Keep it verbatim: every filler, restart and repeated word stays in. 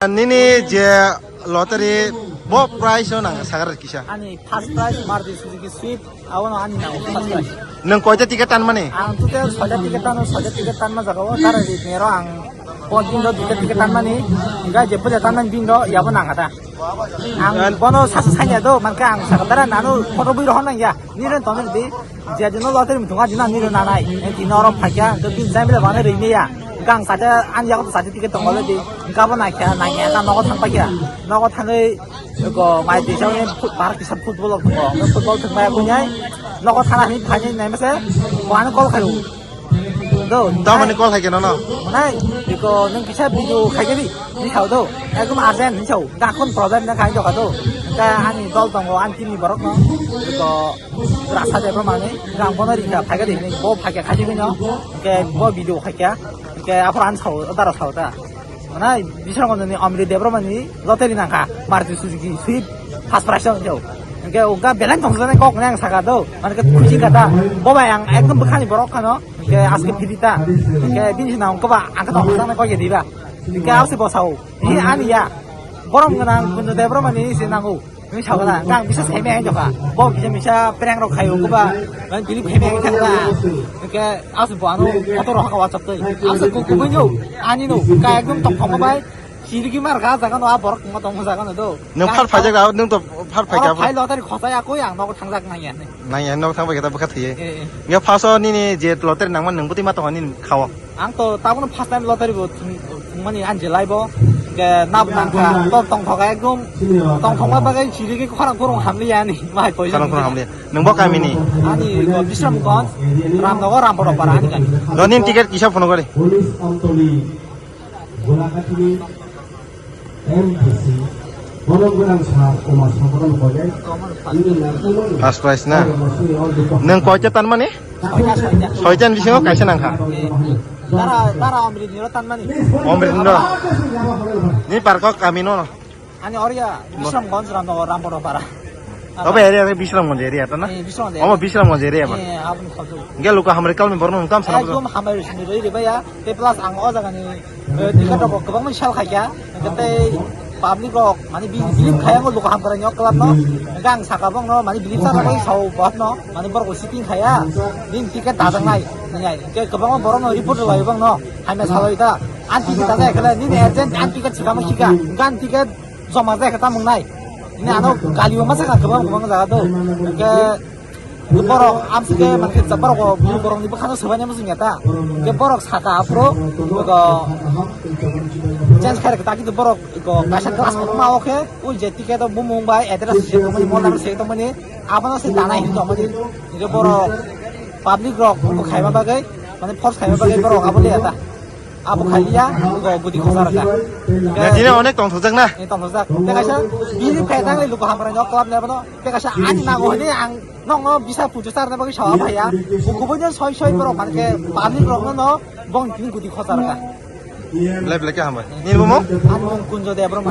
Nini je lottery bo prize o nang sagar kisa. Ani first prize Maruti Suzuki Swift, abono ani nango first prize. Nwng koita ticket tanmani? Ang total soita ticket tano, soita ticket tanma jaga o tara ri nero ang po din do duita ticket tanmani, ga je puja tanmani din do yabo nang kata. Ang bono sasa sanya do, manka ang sakatara nanu photo bui rohon nang ya. Nirun tonir di, je dino lottery mutunga dina nirun nanai. Dino oro phakya, to bin jam bile bana ri niya. Gang sate an yago sate ticket tongole di. Gabo na kya, na kya, nogo thang pakya. Nogo thangwi ko mai tisa ni bar kisa football ko. Football thang mai kunyai. Nogo thana ni phani nai mase. Ko an call khayu. Do. Tamani call khai keno no? Nai, iko nung kisa video khai kedi. Ni sao do. Ekdom urgent ni sao. Ga kon problem na khai do ka do. Ka ani dol tongo, ani team ni borok no. Iko rasa de bro mani. Gang kono ri ka phai kedi ni. Bo phai ka khai kedi no. Ke bo video khai kya. Ke aphor an sao, dara sao ta. Mana Bisramganj ni Amri Debbarma ni lottery nangkha, Maruti Suzuki Swift first prize o jao. Hingke uga belai tongsa kok nang saka do, mane ke khusi kata, bo bai ang ekdom bwkhani borok khano, hingke aske phiri ta, hingke bini sinang kok ba ang kata tongsa kok ya diba, hingke ase bo sao, ni ani ya, borom gwnang Kunjo Debbarma ni se nango. Nung sao na, nang bisa sai mai jokha. Bo bisa misa prank rok khayo ko ba. Nang bini phai mai thang na. Ke as bo ano motor rok haka wachap tei. As ko ko banyo. Ani no, ka ekdom tong thong bai. Sirigi mar ga jaga no a borok tong tong jaga no do. Nung phar phai jak, nung to phar phai ka. Phai lottery khosa ya ko yang no thang jak nang ya. Nang ya no thang bai ka bwkha thiye. Eh, eh. Ya phaso nini je lottery nang man nung buti ma tong nini khao. Ang to tabukno first time lottery bo thung-, thungmani ang je laibo. Ke nab nangkha, to tongthok ekdom. Tongthokma bagwi chirigwi khorang khorang hamliya ani, mai poisa. Khorang khorang hamliya. Nwng bo kamini? Ani bo Bisramganj, Ramnagar, Rampadapara ani kami. Donin ticket kisa phone kore. M P C, borok gwnang sar, Omar Sakharan Kojai, nini nangkukmani. First prize na? Nang koita tanmani? Soita, soita. Soita ni bisingo kaisa nangkha. Eh, Dara, Dara Amrit niro tanmani. Amrit niro. Ni parkok kami no. Ani oria, Bisramganj, Ramnagar, Rampadapara. Obo area ni Bisramganj area ta na? Eh, Bisramganj area. Omo Bisramganj area ba? Eh, aboni khobjak. Hingke luku hamari kalni borok nung tam sana. Ekdom hamari sini roi ribaya. Te plus ang o jaga ni, eh, ticket rok kwbangma sal khaikha. Hingke tei public rok, mani bi-, believe khaya ngo luku hamkrai ni o club no. Hingke ang saka bong no, mani believe sana bai sao bot no, mani borok sitting khaya. Din ticket dajak nai, nai. Hingke kwbangma borok no report rwlai bong no. Hamya salai ta. An ticket dajak khala, nini agent an ticket sikama sika. Hingke an ticket joma jai khe tamung nai. Ini ano kali o masa ka kwbang kwbang jaga do. Ke borok amsi ke mangkhe borok o bini borok ni bwkhano swbaini muchung ya ta. Ke borok saka aphuru ko change khair ta ki borok ko kaisa class ko ma o khe o je ticket o bumung bai address se ko mani mol number se to mani abono se tanai hin to mani. Ke borok public rok ko khaima bagwi mane force khaima bagwi borok abo le ya ta. Abo khaliya, go gudi khosar ka. Ya, dine onek tongthokjak na? Eh, tongthokjak. Tei kaisa, bini phai thangle luku hamkrai no club ni abono. Tei kaisa ani nango hini ang nokno bisa pujo charna bagwi sawa phaiya. Kubui no soi soi borok manke public rok no bong tini gudi khosar ka. Belai belai khe hambai. Nini bumung? Ani bumung Kunjo Debbarma.